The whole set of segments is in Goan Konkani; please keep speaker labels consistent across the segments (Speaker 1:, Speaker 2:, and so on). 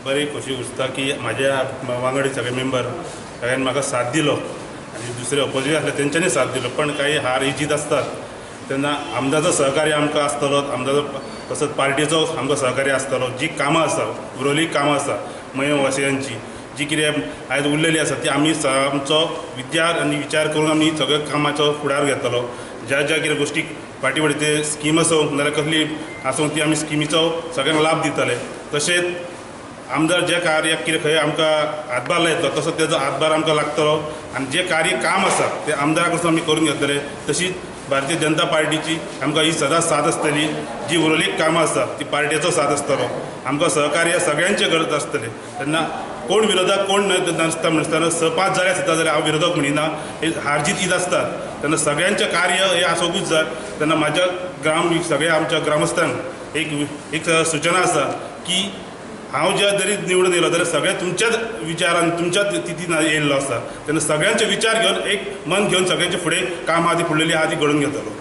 Speaker 1: बरी खोशी दिसता की म्हाज्या वांगडी सगळे मेंबर सगळ्यांनी म्हाका साथ दिलो आनी दुसरे ऑपोजिट आसले तेंच्यांनी साथ दिलो, पण काही हार ही जीत आसतात तेन्ना आमदारचो सहकार्य आमकां आसतलो, आमदारचो तसोच पार्टीचो आमकां सहकार्य आसतलो। जी कामां आसा उरवली कामां आसा मयें वासियांची जी कितें आयज उरलेली आसा ती आमी आमचो विचार आनी विचार करून आमी सगळ्या कामाचो फुडार घेतलो। ज्या ज्या कितें गोश्टी फाटी फुडें ते स्कीम आसूं नाजाल्यार कसली आसूं ती आमी स्किमीचो सगळ्यांक लाभ दितले। तशेंच आमदार ज्या कार्याक कितें खंय आमकां हातभार लायतलो तसो तेजो हातभार आमकां लागतलो आनी जें कार्य काम आसा तें आमदारा कडसून आमी करून घेतले। तशीच भारतीय जनता पार्टीची आमकां ही सदांच साथ आसतली। जी उरलेली कामां आसा ती पार्टीचो साथ आसतलो, आमकां सहकार्य सगळ्यांचें गरज आसतलें। तेन्ना कोण विरोधक कोण नासता म्हणसतना 6-5 जाल्यार सुद्दां जाल्यार हांव विरोधक म्हणिना, हे हार जीत आसतात तेन्ना सगळ्यांचें कार्य हें आसूंकूच जाय। तेन्ना म्हाज्या ग्राम सगळ्या आमच्या ग्रामस्थांक एक सुचना आसा की हांव ज्या जरी निवडून येयलो जाल्यार सगळें तुमच्याच विचारान तुमच्याच तितीन येयल्लो आसा, तेन्ना सगळ्यांचे विचार घेवन एक मन घेवन सगळ्यांचे फुडें काम आहा ती फुडलेली आहा ती घडोवन घेतलो।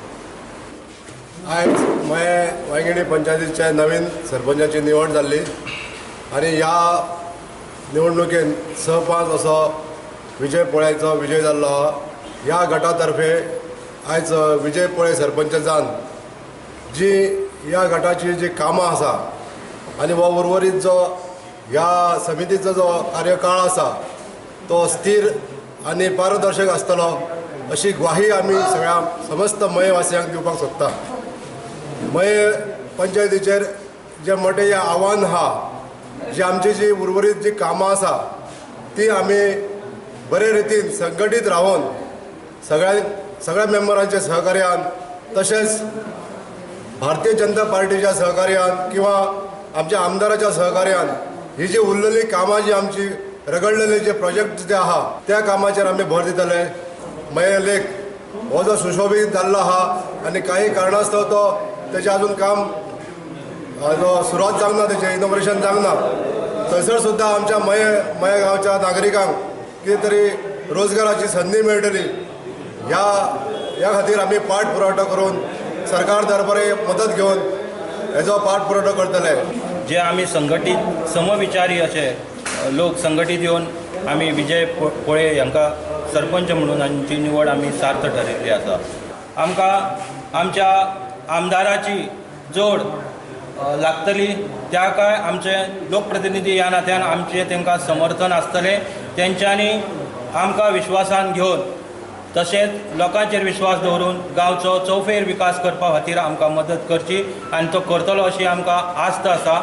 Speaker 2: आयज मयें वांयगिणी पंचायतीच्या नवीन सरपंचाची निवड जाल्ली आनी ह्या निवडणुकेन 6-5 असो विजय पोळ्याचो विजय जाल्लो आहा। ह्या गटा तर्फे आयज विजय पोळे सरपंच जावन जी ह्या गटाची जी कामां आसा आनी हो उर्वरीत जो ह्या समितीचो जो कार्यकाळ आसा तो स्थिर आनी पारदर्शक आसतलो अशी ग्वाही आमी सगळ्या समस्त मयेवासियांक दिवपाक सोदता। मये पंचायतीचेर जे मोठें हें आव्हान आहा, जी आमची जी उर्वरीत जी कामां आसा ती आमी बरे रितीन संघटीत रावन सगळ्या मेंबरांच्या सहकार्यान तशेंच भारतीय जनता पार्टीच्या सहकार्यान किंवा आमच्या आमदाराच्या सहकार्यान ही जी उरलेली कामां जी आमची रगडलेली जे प्रोजेक्ट जे आहा त्या कामाचेर आमी भर दितले। मयें लेक हो जो सुशोभीत जाल्लो आहा आनी काही कारणास्तव तो तेजें अजून काम जो सुरवात जावंक ना, तेजें इनॉग्रेशन जावंक ना, थंयसर सुद्दां आमच्या मयें गांवच्या नागरिकांक कितें तरी रोजगाराची संदी मेळटली ह्या खातीर आमी पाठ पुरवठो करून सरकार दरबारे मदत घेवन हेजो पाठ पुरवठो करतले।
Speaker 3: जे आमी संघटीत समविचारी अशे लोक संघटीत येवन आमी विजय पोळे हांकां सरपंच म्हणून हांची निवड आमी सार्थ ठरयल्ली आसा। आमकां आमच्या आमदाराची जोड लागतली, त्या काय आमचे लोकप्रतिनिधी ह्या नात्यान आमचें तांकां समर्थन आसतलें। तेंच्यांनी आमकां विश्वासान घेवन तशेंच लोकांचेर विश्वास दवरून गांवचो चौफेर विकास करपा खातीर आमकां मदत करची आनी तो करतलो अशी आमकां आस्त आसा।